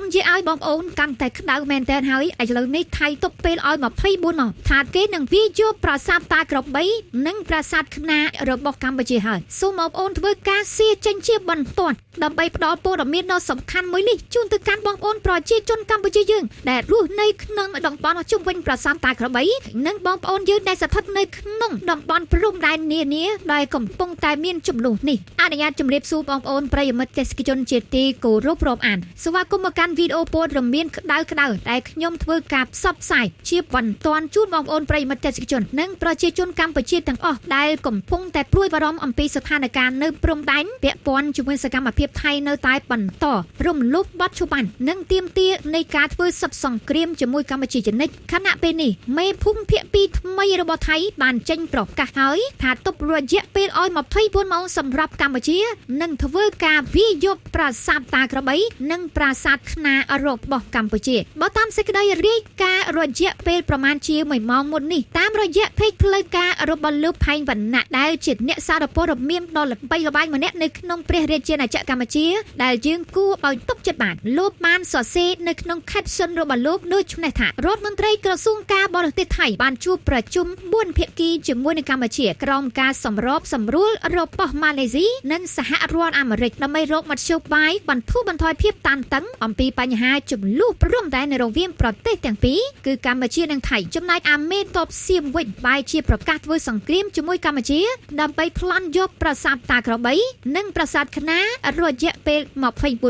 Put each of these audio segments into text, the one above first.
និយាយឲ្យបងប្អូនកាន់តែក្តៅមែនតើហើយឥឡូវនេះថៃទុកពេលឲ្យ24ម៉ោងថាគេនឹងវាយយកប្រាសាទតាក្របីនិងប្រាសាទខ្នារបស់កម្ពុជាហើយសូមបងប្អូនធ្វើការសៀចេញជាបន្ទាន់ដើម្បីផ្ដល់ព័ត៌មានដ៏សំខាន់មួយនេះជូនទៅកាន់បងប្អូនប្រជាជនកម្ពុជាយើងដែលរស់នៅក្នុងតំបន់ជុំវិញប្រាសាទតាក្របីនិងបងប្អូនយើងដែលស្ថិតនៅក្នុងតំបន់ព្រំដែននានាដែលកំពុងតែមានចំនួននេះអនុញ្ញាតជម្រាបសួរបងប្អូនប្រិយមិត្តទេសជនជាទីគោរពរាប់អានស្វាគមន៍មកកាន់វីដេអូព័ត៌មានក្តៅក្តៅដែលខ្ញុំធ្វើការផ្សព្វផ្សាយជាបន្ទាន់ជូនបងប្អូនប្រិយមិត្តទេសជននិងប្រជាជនកម្ពុជាទាំងអស់ដែលកំពុងតែព្រួយបារម្ភអំពីស្ថានភាពនៅព្រំដែនពាក់ព័ន្ធជាមួយសកម្មភាពថៃនៅតែបន្តរំលោភបទច្បាប់និងទាមទារនៃការធ្វើសឹកសង្គ្រាមជាមួយកម្ពុជាជានិច្ចខណៈពេលនេះមេភូមិភាគ2ថ្មីរបស់ថៃបានចេញប្រកាសហើយថាទុករយៈពេលឲ្យ24ម៉ោងសម្រាប់កម្ពុជានឹងធ្វើការវាយយកប្រាសាទតាក្របីនិងប្រាសាទខ្នារបស់កម្ពុជាបើតាមសេចក្តីរាយការណ៍រយៈពេលប្រមាណជា1ម៉ោងមុននេះតាមរយៈเพจផ្លូវការរបស់លោកផែងវណ្ណៈដែលជាអ្នកសារព័ត៌មានដ៏ល្បីល្បាញម្នាក់នៅក្នុងព្រះរាជាណាចក្រកម្ពុជាដែលយើងគួរឲ្យទុកចិត្តបានលោកបានសរសេរនៅក្នុង caption របស់លោកដូចនេះថារដ្ឋមន្ត្រីក្រសួងការបរទេសថៃបានជួបប្រជុំ4ភាគីជាមួយនឹងកម្ពុជាក្រោមការសម្របសម្រួលរបស់ម៉ាឡេស៊ីនិងសហរដ្ឋអាមេរិកដើម្បីរកមធ្យោបាយបន្ធូរបន្ថយភាពតានតឹងអំពីបញ្ហាចំនួនព្រំដែនរវាងប្រទេសទាំងពីរគឺកម្ពុជានិងថៃចំណែកអាមេតបសៀមវិញបែរជាប្រកាសធ្វើសង្គ្រាមជាមួយកម្ពុជាដើម្បីប្លន់យកប្រាសាទតាក្របីនិងប្រាសាទខ្នារយៈពេល24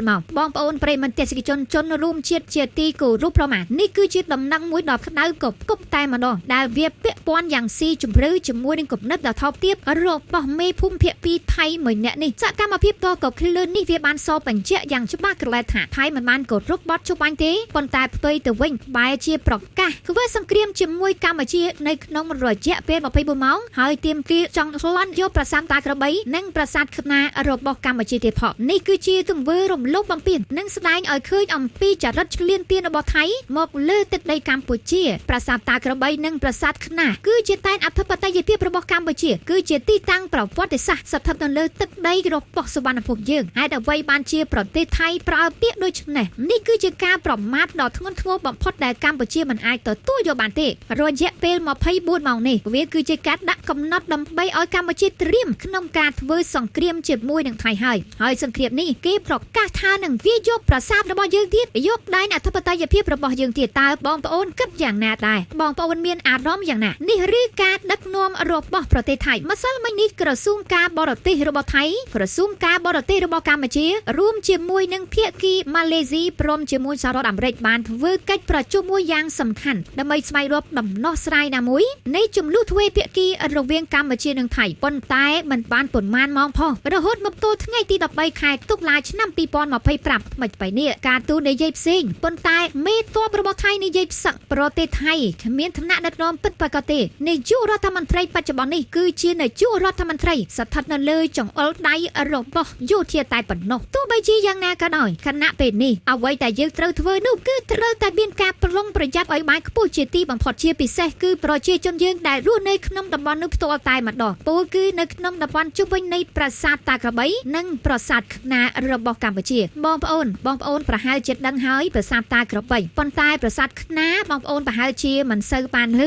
ម៉ោងបងប្អូនប្រិយមិត្តទេសជនជនរួមជាតិជាទីគោរពប្រមាណនេះគឺជាដំណឹងមួយដ៏ក្តៅកគប់តែម្ដងដែលវាពាក់ព័ន្ធយ៉ាងស៊ីជម្រៅជាមួយនឹងគំនិតដ៏ថោកទាបរបស់មេភូមិភាគ2ថៃមួយនាក់នេះសកម្មភាពដ៏កក្លឿននេះវាបានសបញ្ជាក់យ៉ាងច្បាស់ក្រឡែថាថៃមិនបានគោរពបទច្បាប់ទេប៉ុន្តែផ្ទុយទៅវិញបែរជាប្រកាសធ្វើសង្គ្រាមជាមួយកម្ពុជានៅក្នុងរយៈពេល24ម៉ោងហើយទាមទារចង់ប្លន់យកប្រាសាទតាក្របីនិងប្រាសាទខ្នារបស់កម្ពុជាទៀតផងនេះគឺជាទង្វើរំលោភបំពាននិងស្ដែងឲ្យឃើញអំពីចរិតឈ្លានពានរបស់ថៃមកលើទឹកដីកម្ពុជាប្រាសាទតាក្របីនិងប្រាសាទខ្នាគឺជាតែនអធិបតេយ្យភាពរបស់កម្ពុជាគឺជាទីតាំងប្រវត្តិសាស្ត្រស្ថិតនៅលើទឹកដីរបស់សុវណ្ណភូមិយើងហេតុអ្វីបានជាប្រទេសថៃប្រើពាក្យដូចនេះនេះគឺជាការប្រមាថដ៏ធ្ងន់ធ្ងរបំផុតដែលកម្ពុជាមិនអាចទទួលយកបានទេរយៈពេល24ម៉ោងនេះវាគឺជាការដាក់កំណត់ដើម្បីឲ្យកម្ពុជាត្រៀមក្នុងការធ្វើសង្គ្រាមជាមួយនឹងថៃហើយហើយសង្គ្រាមនេះគេប្រកាសថានឹងវាយកប្រាសាទរបស់យើងទៀតយកដែនអធិបតេយ្យភាពរបស់យើងទៀតតើបងប្អូនគិតយ៉ាងណាដែរបងប្អូនមានអារម្មណ៍យ៉ាងណានេះឬការដឹកនាំរបស់ប្រទេសថៃម្សិលមិញនេះក្រសួងការបរទេសរបស់ថៃក្រសួងការបរទេសរបស់កម្ពុជារួមជាមួយនឹងភាគីម៉ាឡេស៊ីព្រមជាមួយសហរដ្ឋអាមេរិកបានធ្វើកិច្ចប្រជុំមួយយ៉ាងសំខាន់ដើម្បីស្វែងរកដំណោះស្រាយណាមួយនៃចំនួនទ្វេភាគីរវាងកម្ពុជានិងថៃប៉ុន្តែមិនបានប៉ុន្មានម៉ោងផងរហូតមកទល់ថ្ងៃទី13ខែតុលាឆ្នាំ2025ថ្មីថ្មីនេះការទូតនិយាយផ្សេងប៉ុន្តែមេតបរបស់ថៃនិយាយផ្សឹកប្រទេសថៃគ្មានឋានៈដឹកនាំពិតប្រាកដទេនាយករដ្ឋមន្ត្រីបច្ចុប្បន្ននេះគឺជានាយករដ្ឋមន្ត្រីស្ថិតនៅលើចង្អុលដៃរបស់យោធាតែប៉ុណ្ណោះទោះបីជាយ៉ាងណាក៏ដោយខណៈពេលនេះអ្វីដែលយើងត្រូវធ្វើនោះគឺត្រូវតែមានការប្រុងប្រយ័ត្នឲ្យបានខ្ពស់ជាទីបំផុតជាពិសេសគឺប្រជាជនយើងដែលរស់នៅក្នុងតំបន់នោះផ្ទាល់តែម្ដងពោលគឺនៅក្នុងតំបន់ជុំវិញនៃប្រាសាទតាក្របីនិងប្រាសាទខ្នារបស់កម្ពុជាបងប្អូនប្រហែលជាដឹងហើយប្រាសាទតាក្របីប៉ុន្តែប្រាសាទខ្នាបងប្អូនប្រហែលជាមិនសូវបានឮ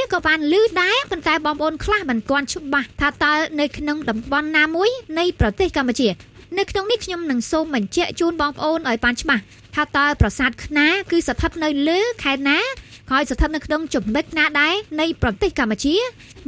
ឬក៏បានឮដែរប៉ុន្តែបងប្អូនខ្លះមិនទាន់ច្បាស់ថាតើនៅក្នុងតំបន់ណាមួយនៃប្រទេសកម្ពុជានៅក្នុងនេះខ្ញុំនឹងសូមបញ្ជាក់ជូនបងប្អូនឲ្យបានច្បាស់ថាតើប្រាសាទខ្នាគឺស្ថិតនៅលើខេត្តណាហើយស្ថិតនៅក្នុងចំណុចណាដែរនៃប្រទេសកម្ពុជា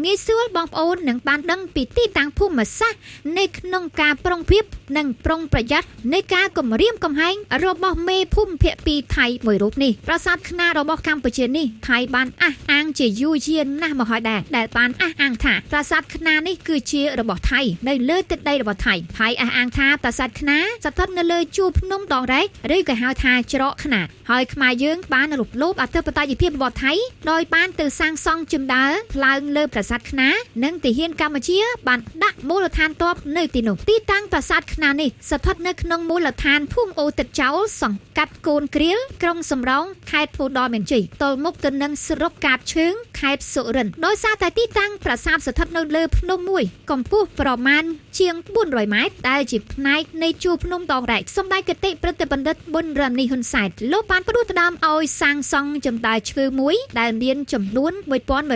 ងាយស្រួលបងប្អូននឹងបានដឹងពីទីតាំងភូមិសាស្ត្រនៅក្នុងការប្រុងប្រៀបនិងប្រុងប្រយ័ត្ននៃការគំរាមកំហែងរបស់មេភូមិភាគ2ថៃមួយរូបនេះប្រាសាទខ្នារបស់កម្ពុជានេះថៃបានអះអាងជាយូរយារណាស់មកហើយដែរដែលបានអះអាងថាប្រាសាទខ្នានេះគឺជារបស់ថៃនៅលើទឹកដីរបស់ថៃថៃអះអាងថាប្រាសាទខ្នាស្ថិតនៅលើជួរភ្នំដងរែកឬក៏ហៅថាច្រកខ្នាហើយខ្មែរយើងបានរំលោភអធិបតេយ្យភាពរបស់ថៃដោយបានទៅសាងសង់ជណ្ដើរឡើងលើប្រា ប្រាសាទខ្នានិងទាហានកម្ពុជាបានដាក់មូលដ្ឋានទ័ពនៅទីនោះទីតាំងប្រាសាទខ្នានេះស្ថិតនៅក្នុងមូលដ្ឋានភូមិអូទឹកចោលសង្កាត់កូនក្រៀលក្រុងសំរោងខេត្តពោធិ៍មានជ័យទល់មុខទៅនឹងស្រុកកាបឈើងខេត្តសុរិន្ទដោយសារតែទីតាំងប្រាសាទស្ថិតនៅលើភ្នំមួយកម្ពស់ប្រមាណជាង400ម៉ែត្រដែលជាផ្នែកនៃជួរភ្នំដងរែកសម្ដេចគតិព្រឹទ្ធបណ្ឌិតប៊ុនរ៉ានីហ៊ុនសែនលោកបានផ្ដួចផ្ដើមឲ្យសាងសង់ចំដាយឈើមួយដែលមានចំនួន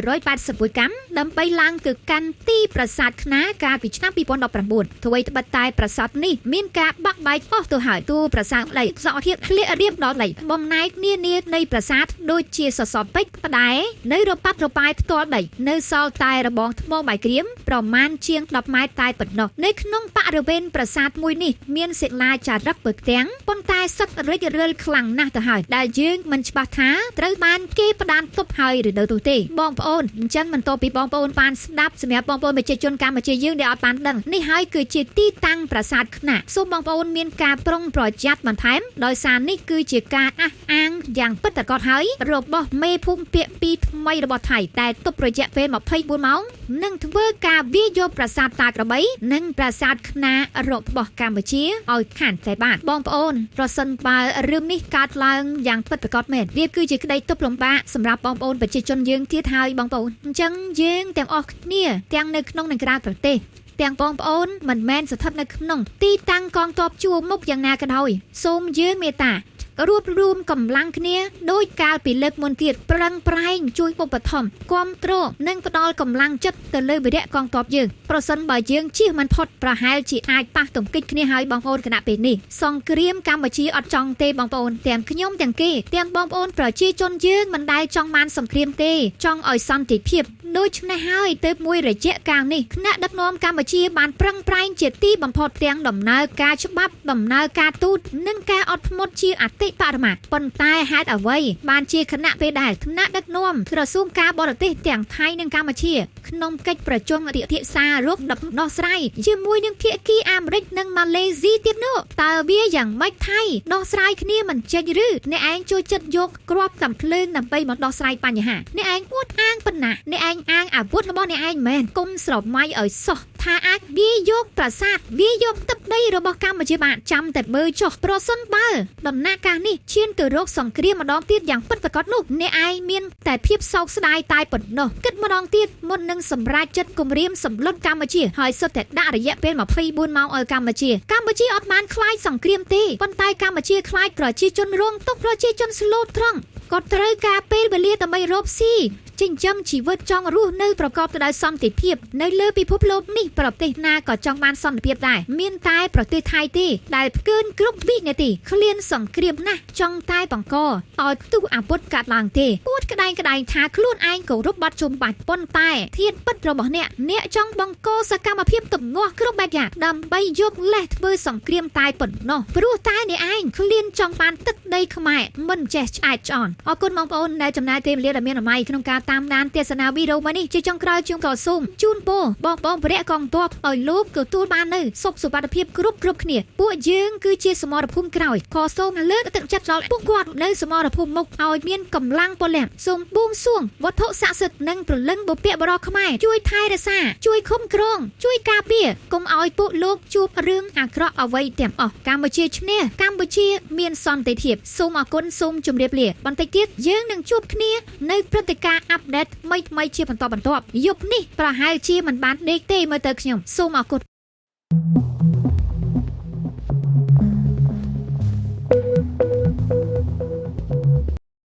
1181កាំដើម្បីឡើងទៅកាន់ទីប្រាសាទខ្នាកាលពីឆ្នាំ2019ថ្វីត្បិតតែប្រាសាទនេះមានការបាក់បែកអស់ទៅហើយតួប្រាសាទដីសក់ធៀបធ្លាក់រៀបដល់ដីបំណែកនានានៃប្រាសាទដូចជាសសរពេជ្រផ្ដែនៅរប៉ាត់រប៉ាយផ្ទាល់ដីនៅសល់តែរបងថ្មបាយក្រៀមប្រមាណជាង10ម៉ែត្រតែប៉ុណ្ណោះនៅក្នុងបរិវេណប្រាសាទមួយនេះមានសិលាចារឹកពឹកទាំងប៉ុន្តែសឹករិចរិលខ្លាំងណាស់ទៅហើយដែលយើងមិនច្បាស់ថាត្រូវបានគេផ្ដានទប់ហើយឬនៅនោះទេបងប្អូនអញ្ចឹងបន្ទាប់ពីបងប្អូនបានស្ដាប់សម្រាប់បងប្អូនប្រជាជនកម្ពុជាយើងដែលអត់បានដឹងនេះហើយគឺជាទីតាំងប្រាសាទខ្នាសូមបងប្អូនមានការប្រុងប្រយ័ត្នបន្ថែមដោយសារនេះគឺជាការអះអាងយ៉ាងពិតប្រាកដហើយរបស់មេភូមិពាក្យពីរថ្មីរបស់ថៃតែទប់រយៈពេល24ម៉ោងនឹងធ្វើការវាយយកប្រាសាទតាក្របីនិងប្រាសាទខ្នារបស់កម្ពុជាឲ្យខានតែបានបងប្អូនប្រសិនបើរឿងនេះកើតឡើងយ៉ាងពិតប្រាកដមែនវាគឺជាក្តីទុក្ខលំបាកសម្រាប់បងប្អូនប្រជាជនយើងទៀតហើយបងប្អូនអញ្ចឹងយើងទាំងអស់គ្នាទាំងនៅក្នុងនិងក្រៅប្រទេសទាំងបងប្អូនមិនមែនស្ថិតនៅក្នុងទីតាំងកងទ័ពជួរមុខយ៉ាងណាក៏ដោយសូមយើងមេត្តារួបរួមកម្លាំងគ្នាដោយកាលពីលើកមុនទៀតប្រឹងប្រែងជួយឧបត្ថម្ភគាំទ្រនិងផ្ដល់កម្លាំងចិត្តទៅលើវីរៈកងទ័ពយើងប្រសិនបើយើងជៀសមិនផុតប្រហែលជាអាចប៉ះទង្គិចគ្នាហើយបងប្អូនគណៈពេលនេះសង្គ្រាមកម្ពុជាអត់ចង់ទេបងប្អូនទាំងខ្ញុំទាំងគេទាំងបងប្អូនប្រជាជនយើងមិនដែលចង់បានសង្គ្រាមទេចង់ឲ្យសន្តិភាពដូច្នេះហើយទើបមួយរយៈកាលនេះគណៈដឹកនាំកម្ពុជាបានប្រឹងប្រែងជាទីបំផុតទាំងដំណើរការច្បាប់ដំណើរការទូតនិងការអត់ធ្មត់ជាអតិបរមាប៉ុន្តែហេតុអ្វីបានជាគណៈពេលដែលគណៈដឹកនាំក្រសួងការបរទេសទាំងថៃនិងកម្ពុជាក្នុងកិច្ចប្រជុំពិភាក្សារកដំណោះស្រាយជាមួយនឹងភាគីអាមេរិកនិងម៉ាឡេស៊ីទៀតនោះតើវាយ៉ាងម៉េចថៃដោះស្រាយគ្នាមិនចេញឬអ្នកឯងជួយចិត្តយកគ្រាប់កាំភ្លើងដើម្បីមកដោះស្រាយបញ្ហាអ្នកឯងអួតអាងប៉ុណ្ណាអ្នកឯងអាងអាវុធរបស់អ្នកឯងមែនគុំស្រមៃឲ្យសោះថាអាចវាយកប្រាសាទវាយកទឹកដីរបស់កម្ពុជាបានចាំតែមើលចុះប្រសិនបើដំណាក់កាលនេះឈានទៅរកសង្គ្រាមម្ដងទៀតយ៉ាងពិតប្រាកដនោះអ្នកឯងមានតែភាពសោកស្ដាយតែប៉ុណ្ណោះគិតម្ដងទៀតមុននឹងសម្រេចចិត្តគំរាមសម្លុតកម្ពុជាហើយសុទ្ធតែដាក់រយៈពេល24ម៉ោងឲ្យកម្ពុជាកម្ពុជាអត់បានខ្លាចសង្គ្រាមទេប៉ុន្តែកម្ពុជាខ្លាចប្រជាជនរងទុក្ខប្រជាជនស្លូតត្រង់ក៏ត្រូវការពេលវេលាដើម្បីរកស៊ីចិញ្ចឹមជីវិតចង់រស់នៅប្រកបទៅដោយសន្តិភាពនៅលើពិភពលោកនេះប្រទេសណាក៏ចង់បានសន្តិភាពដែរមានតែប្រទេសថៃទេដែលផ្កើនគ្រប់វិនាទីឃ្លានសង្គ្រាមណាស់ចង់តែបង្កឲ្យផ្ទុះអាវុធកាត់ឡើងទេពួតក្តែងក្តែងថាខ្លួនឯងគោរពប័ណ្ណជុំបាច់ប៉ុន្តែធាតុពិតរបស់អ្នកអ្នកចង់បង្កសកម្មភាពទំនាស់គ្រប់បែបយ៉ាងដើម្បីយកលេសធ្វើសង្គ្រាមតែប៉ុណ្ណោះព្រោះតែអ្នកឯងឃ្លានចង់បានទឹកដីខ្មែរមិនចេះឆ្អែតឆ្អន់អរគុណបងប្អូនដែលចំណាយពេលវេលាដ៏មានតម្លៃក្នុងការតាមដានទស្សនាវីដេអូមួយនេះជាចុងក្រោយខ្ញុំក៏សូមជូនពរបងប្អូនប្រយកងទ័ពឲ្យលោកទទួលបាននូវសុខសុវត្ថិភាពគ្រប់គ្រប់គ្នាពួកយើងគឺជាសមរភូមិក្រោយក៏សូមលើកទឹកចិត្តដល់ពួកគាត់នៅសមរភូមិមុខឲ្យមានកម្លាំងពលៈសូមបួងសួងវត្ថុស័ក្តិសិទ្ធិនិងព្រលឹងបុព្វបុរសខ្មែរជួយថែរក្សាជួយឃុំគ្រងជួយការពារកុំឲ្យពួកលោកជួបរឿងអាក្រក់អ្វីទាំងអស់កម្ពុជាឈ្នះកម្ពុជាមានសន្តិភាពសូមអរគុណសូមជម្រាបលាបន្តិចទៀតយើងនឹងជួបគ្នានៅព្រឹត្តិការណ៍អាប់ដេតថ្មីៗជាបន្តបន្ទាប់យប់នេះប្រហែលជាមិនបានដេកទេមើលទៅខ្ញុំសូមអរគុណ